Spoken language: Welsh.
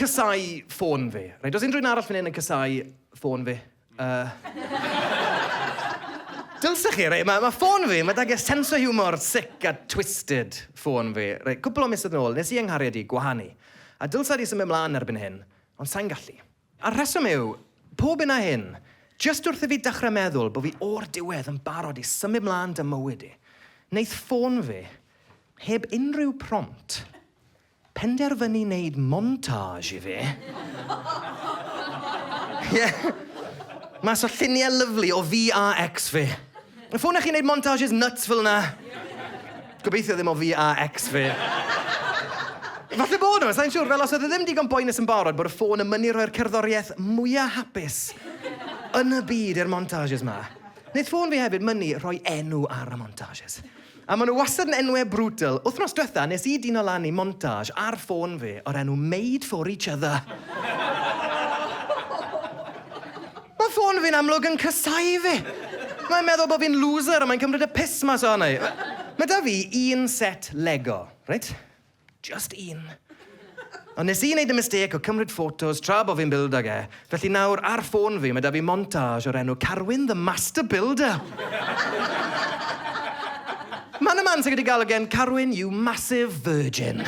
casau ffôn fi. Reit, oes unrhyw un arall fan hyn yn casau ffôn fi? Uh... Dylsech chi, reit, mae ma ffôn fi, mae 'dag e sense o hiwmor sick a twisted ffôn fi. Reit, cwpl o misoedd nôl, nes i 'y nghariad i gwahanu. A dylsa di symud mlaen erbyn hyn, ond sai'n gallu. A'r rheswm yw, pob hyn a hyn, jyst wrth i fi dechrau meddwl bod fi o'r diwedd yn barod i symud mlaen 'da mywyd i, wneith ffôn fi, heb unrhyw prompt, penderfynu wneud montage i fi. Ie. Mas o lluniau lyfli o fi a ex fi. Y ffôn chi'n neud montages nuts fel 'na? Gobeithio ddim o fi a ex fi. Falle bod nhw, sai'n siŵr. Fel os oedd e ddim digon boenus yn barod bod y ffôn yn mynnu rhoi'r cerddoriaeth mwya hapus yn y byd i'r montages 'ma. Wneith ffôn fi hefyd mynnu rhoi enw ar y montages. A maen nhw wastad yn enwau brutal. Wythnos dwetha, nes i dino lan i montage ar ffôn fi o'r enw Made for Each Other. Mae ffôn fi'n amlwg yn casau fi. Mae'n meddwl bod fi'n loser a mae'n cymryd y piss mas ohono i. Mae 'da fi un set Lego, reit? Just un. Ond nes i wneud y mistake o cymryd photos tra bo fi'n bildo ge, felly nawr ar ffôn fi mae 'da fi montage o'r enw Carwyn the Master Builder. Man a man sy'n wedi galw gen Carwyn you massive virgin.